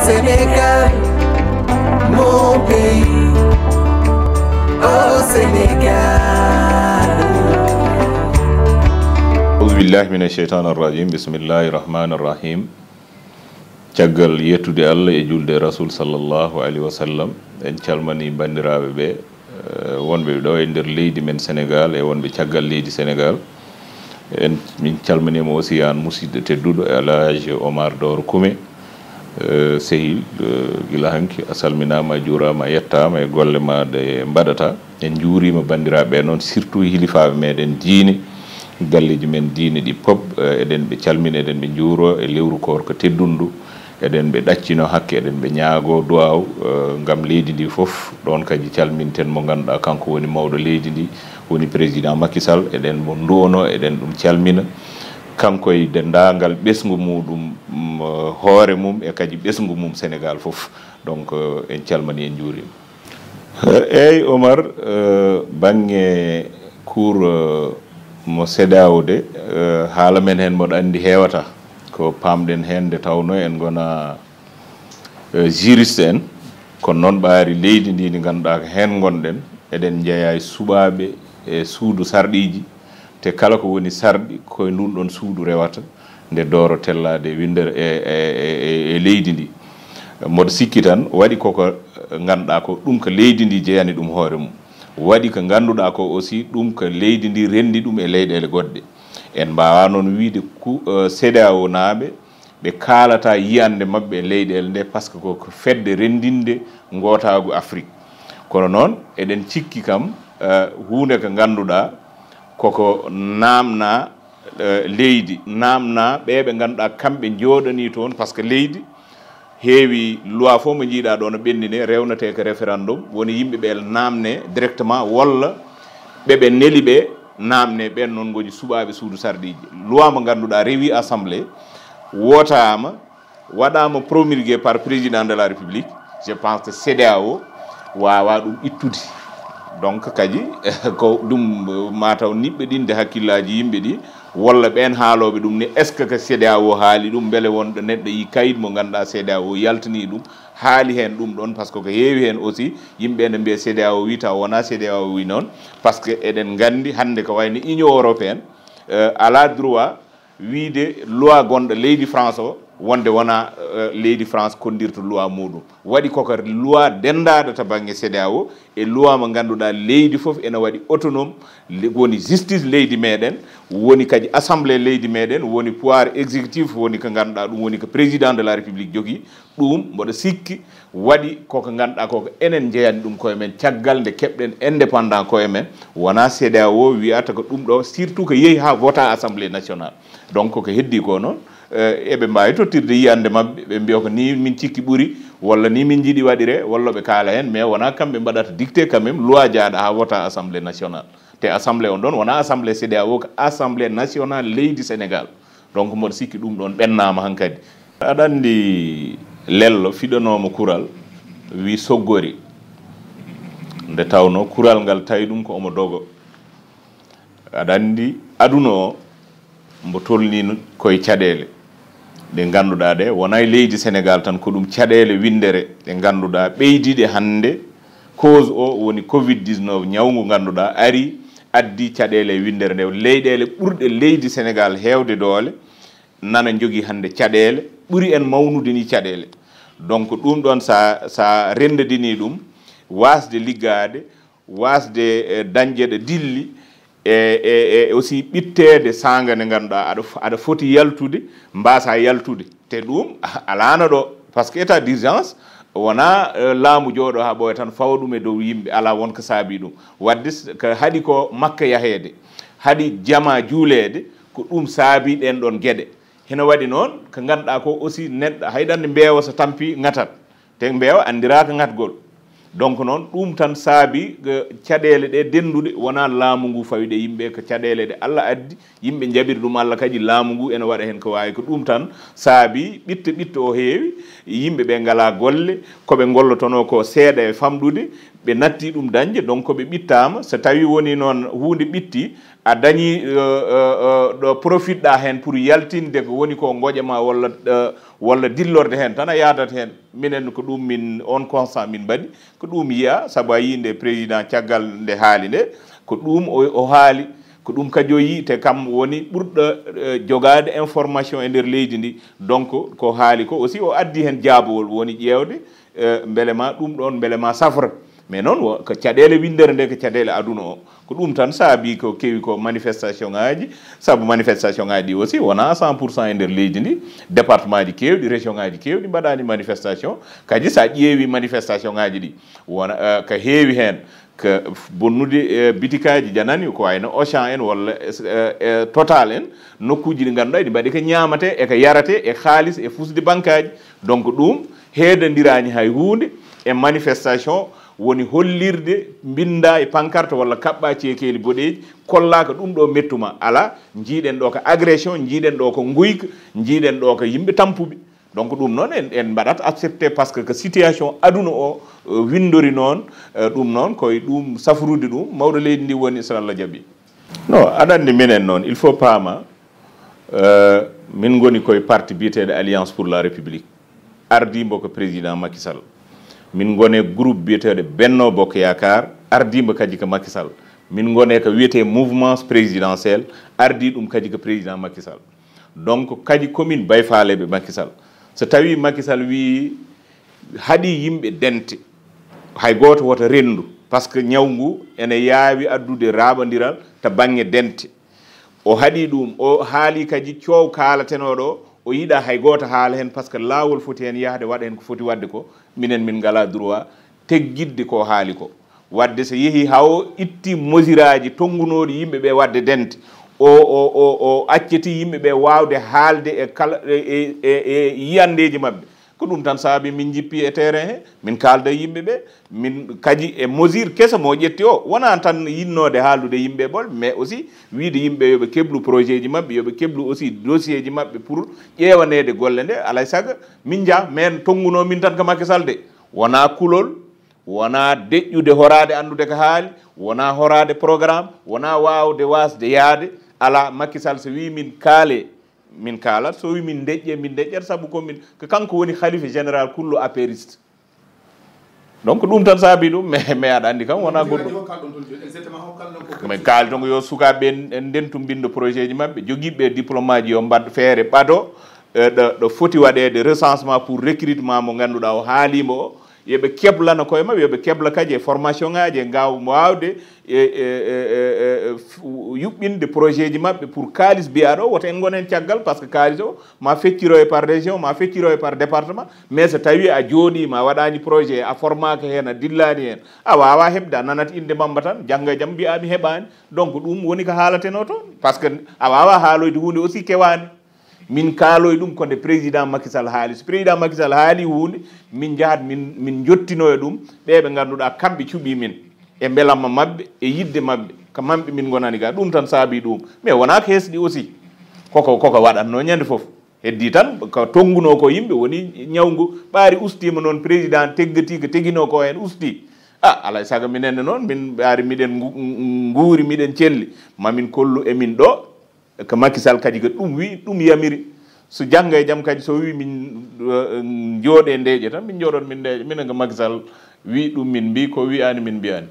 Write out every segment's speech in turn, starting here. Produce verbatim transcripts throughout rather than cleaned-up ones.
Sénégal, mon pays, oh Sénégal. Auzubillahi mina sheytaani rajim. Bismillahi rahmaani rahim. Caggal yettude Allah e julde Rasul sallallahu alaihi wa sallam, en calmini banndiraaɓe ɓe, eh, wonɓe ɗo e nder leydi men Sénégal e wonɓe caggal leydi Sénégal. En min calminiima aussi aan musidɗo tedduɗo El Hadj Omar Doro Kume, eh, sehil, eh, gila hanki a salminaama, a juuraama, a yettaama e golle ma ɗe mbaɗata. En njuuriima banndiraaɓe ɓe noon, surtout hilifaaɓe meɗen diine, galleeji men diine ɗi pop, eh, eɗen ɓe calmina, eɗen ɓe njuuro e lewru koorka teddundu. Eɗen ɓe ɗaccino hakke, eɗen ɓe ñaago duwaaw, eh, ngam leydi ndi fof. Ɗoon kadi calminten mo ngannduɗaa kanko woni mawɗo leydi ndi, woni président Macky Sall. Eɗen mo nduwono, eɗen ɗum calmina. Kanko e denndaangal ɓesngu muɗum, mm, hoore mum e kadi ɓesngu mum Sénégal fof. Donc, eh, en calmini, en njuuriima. Eh, eey, Omar, eh, bannge cour, eh, mo CEDEAO de, eh, haala men heen mboɗo anndi heewata. Ko paamɗen heen nde tawnoo en ngona, eh, juriste en, kono noon ɓaari leydi ndi ndi ngannduɗaa ko heen ngonɗen, eɗen njeyaa e suɓaaɓe e suudu sarɗiiji, te kala ko woni sarɗi ko e ndun ɗon suudu rewata nde dooro tellaade e winndere e, e, e, e, e leydi ndi. Mboɗo sikki tan waɗi koko ngannduɗaa ko ɗum ko leydi ndi jeyani ɗum hoore mum. Waɗi ko ngannduɗaa ko aussi ɗum ko leydi ndi renndi ɗum e leyɗeele goɗɗe. En mbaawaa noon wiyde ku, eh, CEDEAO naaɓe ɓe kaalata yiyannde maɓɓe e leyɗeele nde, par ce que ko, ko fedde renndinde ngootaagu Afrik. Kono noon eɗen cikki kam, eh, huunde ko ngannduɗaa koko naamna, eh, leydi, naamna ɓe ɓe ngannduɗaa kamɓe njooɗanii toon, par ce que leydi heewi loi fof mo njiiɗaa ɗo no ɓenndine, rewnetee ko référendum, woni yimɓe ɓe naamne directement, walla ɓe ɓe neli ɓe naamne, ɓeen noon ngoni suɓaaɓe suudu sarɗiiji. Loi mo ngannduɗaa rewi assemblée, wootaama, waɗaama promulgué par président de la République, je pense que CEDEAO waawaa ɗum ittude. Donc kadi ko ɗum mataw niɓɓe ɗinde hakkillaaji yimɓe ɗi, walla ɓeen haalooɓe ɗum ni, est ce que ko CEDEAO haali ɗum? Mbele wonɗo neɗɗo yi kayit mo ngannduɗaa CEDEAO yaltini ɗum, haali heen ɗum ɗon, par ce que ko heewi heen aussi yimɓe ene mbiya CEDEAO wi taw wonaa CEDEAO wi noon, par ce que eɗen nganndi hannde ko wayno Union européenne, eh, alaa droit wiyde loi gonɗo leydi France o wonde wonaa, eh, leydi France konndirta loi muɗum. Waɗi koko loi denndaaɗo to bannge CEDEAO e loi mo ngannduɗaa leydi fof ene waɗi autonome, le-, woni justice leydi meɗen, woni kadi assemblée leydi meɗen, woni pouvoir exécutif, woni ko ngannduɗaa ɗum woni ko président de la République jogii. Ɗum mboɗo sikki waɗi koko ngannduɗaa koko enen njeyani ɗum koye men caggal nde keɓɗen indépendant koye men. Wonaa CEDEAO wiyata ko ɗum ɗo, surtout ko yehi haa vota assemblée nationale. Donc ko heddi ko noon, eh, eɓe mbaawi tottirde yiyannde maɓɓe, ɓe mbiya ko ni min cikki ɓuri, walla ni min njiɗi waɗire, walla ɓe kaala heen, mais wonaa kamɓe mbaɗata dicté quand même loi jaaɗa haa vota assemblée nationale. Te assemblée on ɗon wonaa assemblée CEDEAO, ko assemblée nationale leydi Sénégal. Donc mboɗo sikki ɗum ɗon ɓennaama hankadi. Aɗa anndi lello fiɗanooma kural, wi soggori. Nde tawnoo kural ngal tawi ɗum ko omo dogo. Aɗa anndi aduna o mbo tolnii koye caɗeele ɗe ngannduɗaa ɗe wonaa e leydi Sénégal tan, ko ɗum caɗeele winndere ɗe ngannduɗaa ɓeydiiɗe hannde. Cause o woni covid dix-neuf, ñaw ngu ngannduɗaa ari, addi caɗeele e winndere nde. Leyɗeele ɓurɗe leydi Sénégal heewde doole nana njogii hannde caɗeele, ɓuri en mawnude ni caɗeele. Donc ɗum ɗon sa, sa renndidinii ɗum, waasde liggaade, waasde, eh, dañde ɗo dilli, e, e, e aussi ɓitteede saanga nde ngannduɗaa aɗa fo-, aɗa foti yaltude, mbaasaa yaltude. Te ɗum alaano ɗo, par ce que état d'urgence wonaa, eh, laamu jooɗo haa ɓooya tan fawa ɗum e dow yimɓe, alaa won ko saabii ɗum. Waɗde s-, ko haɗi ko Makka yaheede, haɗi jama juuleede, ko ɗum saabii ɗeen ɗoon geɗe. Hino waɗi noon ko ngannduɗaa ko aussi neɗɗo, hay ɗannde mbeewa so tampi ŋatat. Te mbeewa anndiraaka ŋatgol. Donc noon ɗum tan saabii, eh, caɗeele ɗe dennduɗe wonaa laamu ngu fawi ɗe yimɓe, ko caɗeele ɗe Allah addi, yimɓe njaɓiri ɗum Allah kadi, laamu ngu ene waɗa heen ko waawi. Ko ɗum tan saabii ɓitte ɓitte o heewi, yimɓe ɓe ngalaa golle, ko ɓe ngollotonoo ko seeɗa e famɗude, ɓe natti ɗum dañde, donc ko ɓe ɓittaama. So tawii wonii noon huunde ɓitti, a dañi ɗo profitɗa heen pour yaltinde ko woni ko ngoƴa ma walla walla dillorde heen tan a yaadat heen. Minen ko ɗum min, on constat min mbaɗi, ko ɗum yiya sabu a yii nde président caggal nde haali nde, ko ɗum o haali. Ko ɗum kadi o yii te kam woni ɓurɗo jogaade information e nder leydi ndi. Donc ko haali ko aussi o addi heen jaabowol woni ƴeewde mbele ma ɗum ɗoon mbele ma safra. Mais noon ko caɗeele winndere nde ko caɗeele aduna o. Ko ɗum tan saabi ko kewi ko manifestation ngaji. Sabu manifestation ngaji ɗi aussi wona à cent pour cent e nder leydi ndi. Département ji kewɗi, région ngaji kewɗi mbaɗani manifestation. Kadi sa ƴeewi manifestation ngaji ɗi wona ko heewi heen ko bonnude bitikaji janani ko wayno Auchan en walla Total en, nokkuji ɗi ngannduɗa ɗi mbaɗi ko ñaamate e ko yarate e kaalis e fusde bankaji. Donc ɗum heedandirani hay hunde e manifestation woni hollirde, mbinda e pancarte walla kaɓɓa ceekeeli boɗeeji, kollaka ɗum ɗo mettuma. Ala, njiiɗen ɗo ko agression, njiiɗen ɗo ko nguyka, njiiɗen ɗo ko yimɓe tampuɓe. Donc ɗum noon en, en mbaɗat accepté par ce que ko situation aduna o windori noon. Ɗum noon koye ɗum safrude ɗum mawɗo leydi ndi woni so Allah jaɓi. Non, aɗa anndi minen noon il faut paama, min ngoni koye parti biyeteeɗo Alliance pour la République, ardimbo ko président Macky Sall. Min ngone groupe biyeteeɗo Benno Bokk Yaakaar, ardimbo kadi ko Macky Sall. Min ngone ko wiyetee mouvement présidentiel, ardi ɗum kadi ko président Macky Sall. Donc kadi komin bayfaaleɓe Macky Sall. So tawi Macky Sall wi haɗi yimɓe dente, hay gooto wota renndu, par ce que ñaw ngu ene yaawi addude raaɓondiral to bannge dente. O haɗi ɗum, o haali kadi coow kaalatenooɗo o, o yiɗa hay gooto haala heen, par ce que laawol foti heen yahde waɗa heen ko foti waɗde ko. Minen min ngalaa droit teggitde ko haali ko. Waɗde so yehi haa o itti mesure aji tonngunooɗi yimɓe ɓe waɗde dente, o, o, o, o acciti yimɓe ɓe waawde haalde e kala e, e, e, e yiyandeeji maɓɓe. Ko ɗum tan saabi min njippi e terrain he, min kaalda e yimɓe ɓe, min kadi e mesure keso mo ƴetti o, wonaa tan yinnoode haaldude yimɓe ɓol, mais aussi wiide yimɓe yo ɓe keblu projet ji maɓɓe, yo ɓe keblu aussi dossier ji maɓɓe pour ƴeewaneede golle nde. Alay sago min njah, mais tonngunoo min tan ko Macky Sall de, wonaa kulol, wonaa deƴƴude horaade anndude ko haali, wonaa horaade programme, wonaa waawde waasde yahde. Alaa, Macky Sall so wii min kaale, min kaalat, so wii min deƴƴe, min deƴƴat, sabu ko min, ko kanko woni khalife général kullu apériste. Donc ɗum tan saabi ɗum, mais, mais aɗa anndi kam wonaa goɗɗum. Mais kaali toon ko yo sukaaɓe ɓe ndentu mbinnda projet ji maɓɓe, jogiiɓe diplôme aji yo mbaɗ feere ɓado, eh, ɗo, ɗo foti waɗeede recensement pour recrutement mo ngannduɗaa o haaliima o, yo ɓe keblana koye maɓɓe, yo ɓe kebla kadi e formation ngaji e ngaaw waawde e, e, e, e, e, f-, yuɓɓinde projet ji maɓɓe pour kaalis mbiyaɗo woto en ngon heen caggal, par ce que kaalis o ma fecciro e par région, ma fecciro e par département, mais so tawi a jooɗiima a waɗaani projet, a formaaka heen, a dillaani heen, a waawaa heɓde, a nanat innde Mamba tan, janngo e jam mbiyaa mi heɓaani. Donc ɗum woni ko haalatenoo toon, par ce que a waawaa haaloyde huunde aussi kewaani. Min kaaloy ɗum ko nde président Macky Sall haali. So président Macky Sall haali huunde, min njahat min, min njottinoya ɗum ɓee ɓe ngannduɗaa kamɓe cuɓii min e mbelamma maɓɓe e yiɗde maɓɓe. Ko maɓɓe min ngonani ga, ɗum tan saabi ɗum. Mais wonaa ko hesɗi aussi. Koko, koko waɗatnoo ñande fof. Heddii tan ko tonngunoo ko yimɓe woni ñaw ngu ɓaari ustiima noon, président teggatii ko teginoo ko heen ustii. Ah, alaa e sago minen ne noon, min ɓaari miɗen ngu-, nguuri, miɗen celli. Ma min kollu e min ɗo, ko Macky Sall kadi ko ɗum wi, ɗum yamiri. So janngo e jam kadi so wi min, eh, njooɗe ndeeƴe tan, min njooɗon min ndeeƴa. Minen ko Macky Sall wi ɗum min mbi, ko wiyaani min mbiyaani.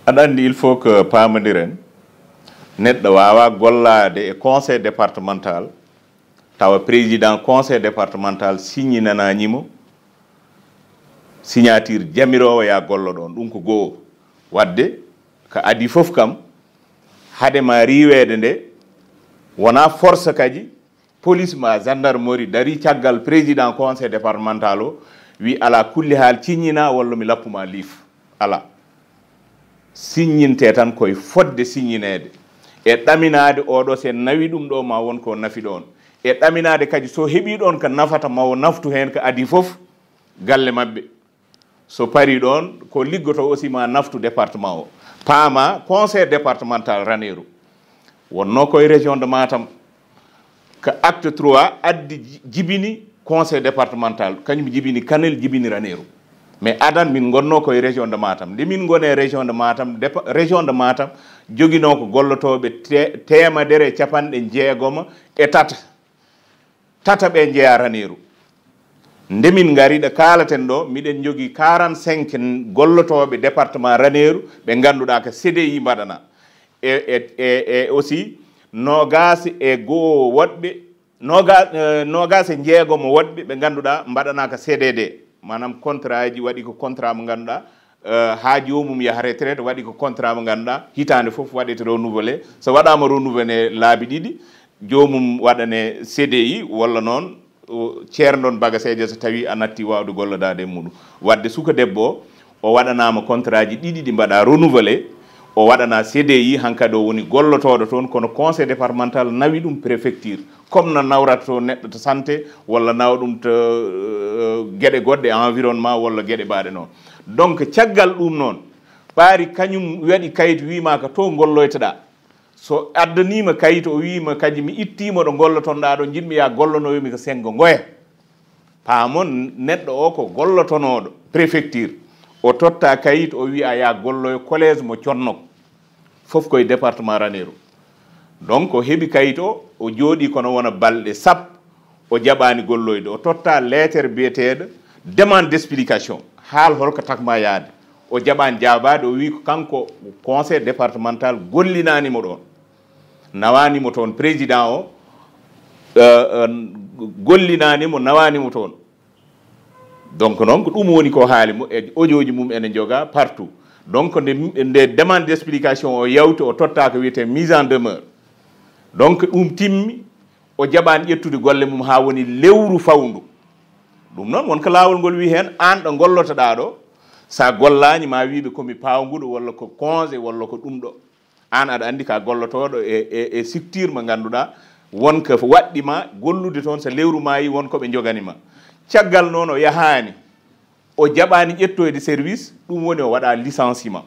Aɗa anndi il faut que paamondiren, neɗɗo waawaa gollaade e conseil départemental, tawa président conseil départemental signananimo signature jamiroowo ya gollo ɗon. Ɗum ko goo. Waɗde ko adii fof kam, hade ma riiweede nde, wonaa force kadi, police ma gendarmerie darii caggal président conseil départemental o, wi alaa kulli haal signina walla mi lappu ma liif. Alaa. Signinte tan koye fodde signineede. E ɗaminaade oɗo so en nawi ɗum ɗo ma won ko nafi ɗon. E ɗaminaade kadi so heɓii ɗon ko nafata ma o naftu heen ko adii fof galle maɓɓe. So parii ɗon ko liggoto aussi ma naftu département o. Paama conseil départemental Ranérou. Wonnoo koye région de Matam. Ko acte trois addi ji-, jibini conseil départemental, kañum jibini Kanel, jibini Ranérou. Mais adan min ngonno koye région de Matam. Nde min ngone région de Matam, dépa-, région de Matam joginoo ko gollotooɓe te-, teemedere e capanɗe jeegoma e tata. Tata ɓe njeya Raneeru. Nde min ngari ɗo kaalaten ɗo, miɗen njogii quarante-cinq gollotooɓe département Raneeru ɓe ngannduɗaa ko C D I mbaɗana. E, e, e, e aussi noogaas e goo woɗɓe, nooga-, eh, noogaas e jeegomo woɗɓe ɓe ngannduɗaa mbaɗanaaka C D D, maanaam contrat ji, waɗi ko contrat mo ngannduɗaa, eh, haa joomum yaha retraite, waɗi ko contrat mo ngannduɗaa hitaande fof waɗete renouvelé. So waɗaama renouvelé laabi ɗiɗi, joomum waɗane C D I walla noon, o, ceerndon bagaseeje so tawii a natti waawde gollodaade e muɗum. Waɗde suka debbo o, o waɗanaama contrat ji ɗiɗi ɗi mbaɗa renouvelé, o waɗana C D I, hankadi o woni gollotooɗo toon, kono conseil départemental nawi ɗum préfecture, comme no nawrata to neɗɗo to santé, walla nawa ɗum to, euh, geɗe goɗɗe, environnement, walla geɗe mbaaɗe noon. Donc, caggal ɗum noon, ɓaari kañum waɗi kayit, wiima ko to golloytoɗaa. So addaniima kayit, o wiima kadi, "Mi ittiima ɗo gollotonɗaa ɗo, njiɗmi ya gollonoyomi ko Senngo Ngoya." Paamon, neɗɗo o ko gollotonooɗo préfecture, o totta kayit, o wiya ya golloyo collège mo Connok, fof koye département Raneeru. Donc, o heɓi kayit o, o jooɗii kono wona balɗe sappo, o jaɓaani golloyde. O totta lettre biyeteeɗo demande d'explication, haal holko takma yaade. O jaɓaani jaabaade, o wi ko kanko conseil départemental gollinaani mo ɗoon, nawaani mo toon, président o, euh, euh, gollinaani mo, nawaani mo toon. Donc, noon ko ɗum woni ko haali mo e audio ji mum ene joga partout. Donc, nde, nde demande d'explication o yawti, o totta ko wiyetee mise en demeure. Donc, ɗum timmi, o jaɓaani ƴettude golle mum haa woni lewru fawndu. Ɗum noon, won ko laawol ngol wi heen, aan ɗo gollotoɗaa ɗo, so a gollaani, ma wiiɓe ko mi pawnguɗo, walla ko congé, walla ko ɗum ɗo. Aan aɗa anndi ka gollotooɗo e, e, e structure mo ngannduɗaa, won ko waɗɗi ma gollude toon, so lewru maayi, won ko ɓe njogani ma. Caggal noon, o yahaani, o jaɓaani ƴettoyde service, ɗum woni o waɗa licenciement.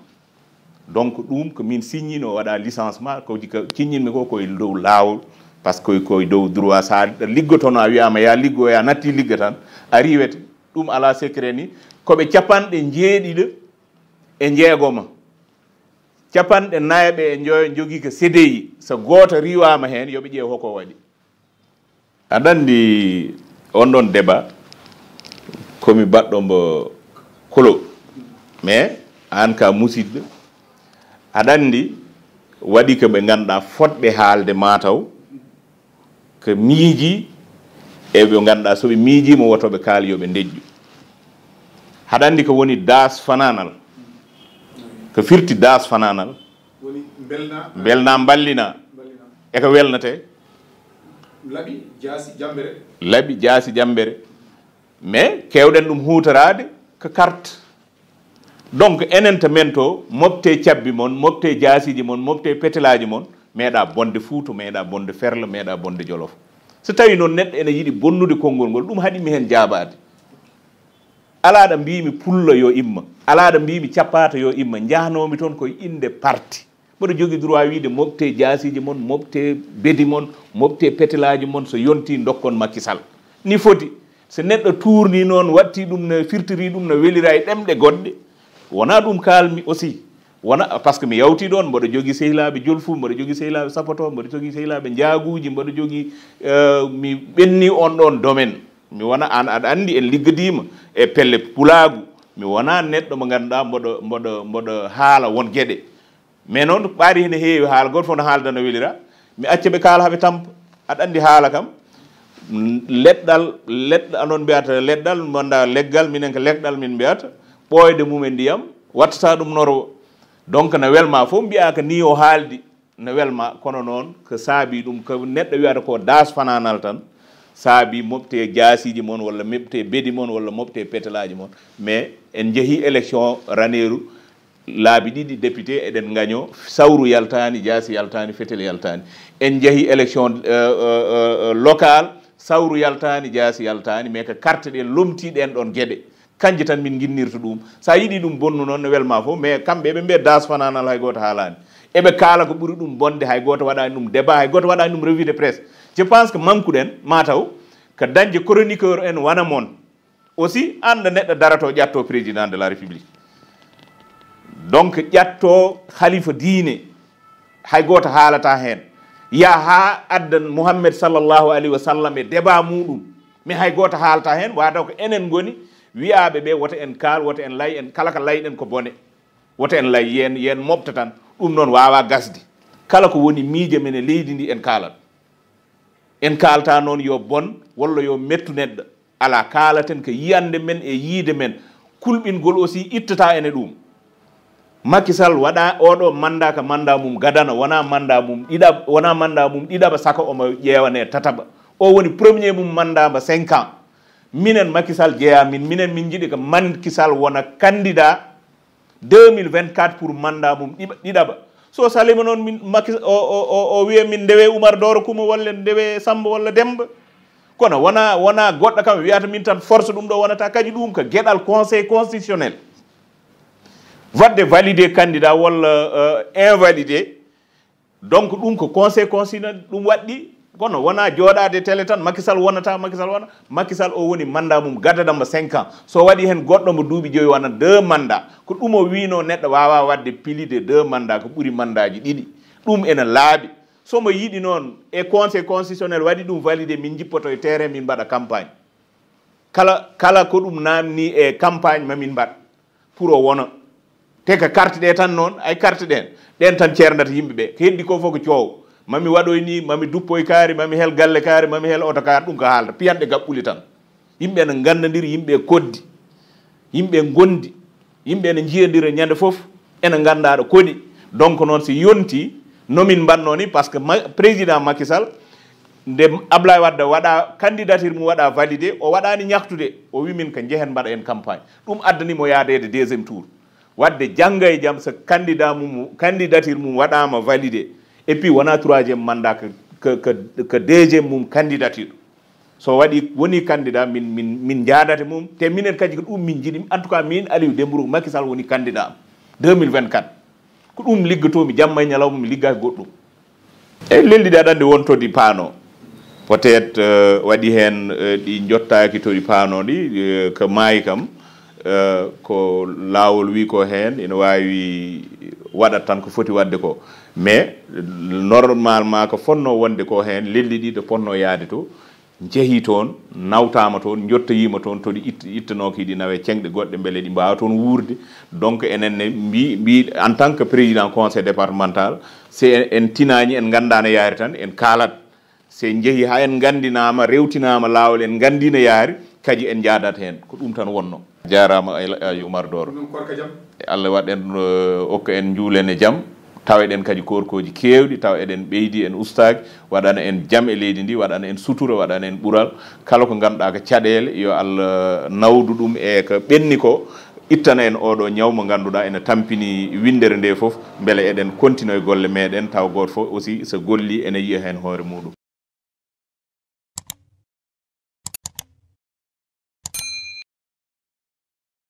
Donc, ɗum ko min signino, o waɗa licenciement, ko jika signitmi ko koye dow laawol, par ce que koye dow droit, so a liggotono, a wiyama ya liggo, ya natti ligga tan, a riwete. Ɗum ala secret ni, ko ɓe capanɗe jeeɗiɗo e jeegoma. Capanɗe nayaɓe e joyo jogii ko C D I, so gooto riwama heen, yo ɓe ƴeew hoko waɗi. Aɗa anndi on ɗon débat, ko mi baɗɗo mbo kolo. Mais aan ka musidɗo, aɗa anndi waɗi ko ɓe ngannduɗaa fotɓe haalde maa taw, ko miiji e ɓe ngannduɗaa so ɓe miijiima woto ɓe kaali yo ɓe ndeƴƴu. Aɗa anndi ko woni daas fanaanal? Ko firti daas fanaanal? Woni mbelna. Mbelna, mballina. Mballina. E ko welnatee? Laɓi, jaasi, jambere. Laɓi, jaasi, jambere. Mais keewɗen ɗum huutoraade ko carte. Donc, enen to men to, mofte cabbi mon, mofte jaasiiji mon, mofte petelaaji mon, meeɗa bonde Fuuta, meeɗa bonde Ferlo, meeɗa bonde Jolof. So tawii noon neɗɗo ene yiɗi bonnude konngol ngol, ɗum haɗi mi heen jaabaade. Alaa ɗo mbiimi pullo yo imma, alaa ɗo mbiimi cappaata yo imma, njahnoomi toon ko e innde parti. Mboɗo jogii droit wiide, mofte jaasiiji mon, mofte bedi mon, mofte petelaaji mon, so yontii ndokkon Macky Sall. Ni foti, so neɗɗo tuurnii noon, waɗtii ɗum no, firtirii ɗum no welira e ɗemɗe goɗɗe, wonaa ɗum kaalmi aussi. Wona, par ce que mi yawtii ɗoon, mboɗo jogii sehilaaɓe Jolfu, mboɗo jogii sehilaaɓe Sapoto, mboɗo jogii sehilaaɓe Njaaguuji, mboɗo jogii, eh, mi ɓenni on ɗoon domaine. Mi wona aan aɗa anndi en liggodiima e pelle pulaagu. Mi wona neɗɗo mo ngannduɗaa mboɗo, mboɗo, mboɗo haala won geɗe. Mais noon ɓaari hene heewi haala, gooto fof no haalda no welira. Mi acca ɓe kaala haa ɓe tampa. Aɗa anndi haala kam, mm, leɗɗal, leɗɗal, onon mbiyata leɗɗal, manda leggal, minen ko leɗɗal min mbiyata. Ɓooyde mum e ndiyam, wattata ɗum norwo. Donc no welma fof mbiyaa ko ni o haaldi. No welma, kono noon ko saabi ɗum, ko neɗɗo wiyata ko daas fanaanal tan, saabi mofte jaasiiji mon, walla mofte bedi mon, walla mofte petelaaji mon. Mais en njehii élection Raneeru, laabi ɗiɗi député eɗen ngaño, sawru yaltaani, jaasi yaltaani, fetel yaltaani. En njehii élection, euh, euh, euh, locale, sawru yaltaani, jaasi yaltaani, mais ko carte ɗe lomtii ɗeen ɗoon geɗe. Kanje tan min nginnirta ɗum. So a yiɗii ɗum bonnu noon, no welma fof, mais kamɓe eɓe mbiya daas fanaanal, hay gooto haalaani. Eɓe kaala ko ɓuri ɗum bonde, hay gooto waɗaani ɗum débat, hay gooto waɗaani ɗum revue de presse. Je pense que manque-ɗen, mataw, ko dañde chroniqueur en wano mon. Aussi, annda neɗɗo darato ƴatto président de la république, donc ƴatto khalifa diine, hay gooto haalata heen. Yaha haa addan Muhammad sallallahu alayhi wa sallam e débat muɗum, mais hay gooto haalata heen. Wata ko enen ngoni wiyaaɓe ɓe, wota en kaal, wota en lay, en kala ko layɗen ko bone. Wota en lay, yen yen moɓta tan. Ɗum noon waawa gasde. Kala ko woni miije men e leydi ndi, en kaalat. En kaalta noon yo bon walla yo mettu neɗɗo. Alaa, kaalaten ko yiyande men e yiide men. Kulɓingol aussi ittata ene ɗum. Macky Sall waɗa oɗo manda ka manda mum gadana, wona manda mum ɗiɗaɓ-, wona manda mum ɗiɗaɓa, saka omo ƴeewane tataɓa. O woni premier mum manda mba cinq ans. Minen Macky Sall jeeya min, minen min jiɗi ko Macky Sall wona candidat deux mille vingt-quatre pour mandat mum ɗiɓa-, ɗiɗaɓa. So salima noon, min Macky, o, o, o, o wiya min ndewe Oumar Doro Kuma walla ndewe Samba walla Demba. Kono wona, wona goɗɗo kam wiyata min tan force ɗum ɗo wonata. Kadi ɗum ko geɗal Conseil constitutionnel. Wadde validé candidat walla, euh, invalidé. Donc ɗum ko Conseil constitutionnel ɗum waɗɗi. Kono wona jooɗaade télé tan, Macky Sall wonata, Macky Sall wona. Macky Sall o woni mandat mum gadana mo cinq ans. So waɗi heen goɗɗo mo duuɓi joyi wona deux mandat. Ko ɗum o wiino neɗɗo waawa waɗde plus de deux mandat, ko ɓuri mandaaji ɗiɗi. Ɗum ene laaɓi. So mo yiɗi noon e Conseil constitutionnel waɗi ɗum validé, min njippoto e terrain, min mbaɗa campagne. Kala, kala ko ɗum naamni e campagne ma min mbaɗ pour o wona. Te ko carte ɗe tan noon, ay carte ɗen, ɗen tan ceerndata yimɓe ɓe. Ko heddi ko fof ko coow. Mami waɗoy ni, mami duppoy kaari, mami hel galle kaari, mami hel oto kaari, ɗum ko haalta. Piyanɗe gaɓɓuli tan. Yimɓe ene nganndondiri, yimɓe koddi, yimɓe ngondi, yimɓe ene njiyondira ñande fof, ene ngannda ɗo koɗi. Donc noon si yonti, no min mbanno ni, parce que ma-, président Macky Sall, nde Ablaye Wade waɗa candidature mum waɗa validé, o waɗani ñaxtude, o wi min ko njehen mbaɗa en campagne. Ɗum addani mo yaadeede deuxième tour. Wadde jannga e jam, so candidat mum, candidature mum waɗama validé, et puis wona troisième mandat ko, ko, ko, ko deuxième mum candidature. So waɗi, woni candidat, min, min, min njaadata mum, te minen kadi ko ɗum min njiɗi. En tout cas, min Aliou Dembourou, Macky Sall woni candidat am deux mille vingt-quatre. Ko ɗum liggotomi jamma e ñalawma, mi liggaaki goɗɗum. E lelɗi ɗi aɗa anndi won to ɗi paano. Peut-être, euh, waɗi heen, euh, ɗi njottaaki to ɗi paano ɗi, euh, ko maayi kam, euh, ko laawol wi ko heen, ina waawi waɗat tan ko foti waɗde ko. Mais, normalement, ko fotnoo wonde ko heen, lelɗi ɗi ɗo potnoo yahde to, njehii toon, nawtaama toon, njottoyiima toon, to ɗi it-, ittanooki ɗi nawe ceŋɗe goɗɗe, mbele ɗi mbaawa toon wuurde. Donc, enen ne mbi-, mbi-, en tant que président conseil départemental, si en, en tinaani, en nganndaa no yahri tan, en kaalat. Si en njehii haa en nganndinaama, rewtinaama laawol, en nganndii no yahri, kadi en njaadat heen. Ko ɗum tan wonnoo. Jaaraama, El Hadj Oumar Doro. Ɗum noon, koor ka jam? E Allah waɗ en, eh, okka en njuulen e jam, tawa eɗen kadi koorkooji keewɗi, tawa eɗen ɓeydi, en ustaaki, waɗana en jam e leydi ndi, waɗana en sutura, waɗana en ɓural. Kala ko ngannduɗaa ko caɗeele, yo Allah nawdu ɗum e ko ɓenni ko, ittana en oɗo ñaw mo ngannduɗaa ene tampini winndere nde fof, mbele eɗen continue golle meɗen, tawa gooto fof aussi so golli ene yiya heen hoore muɗum.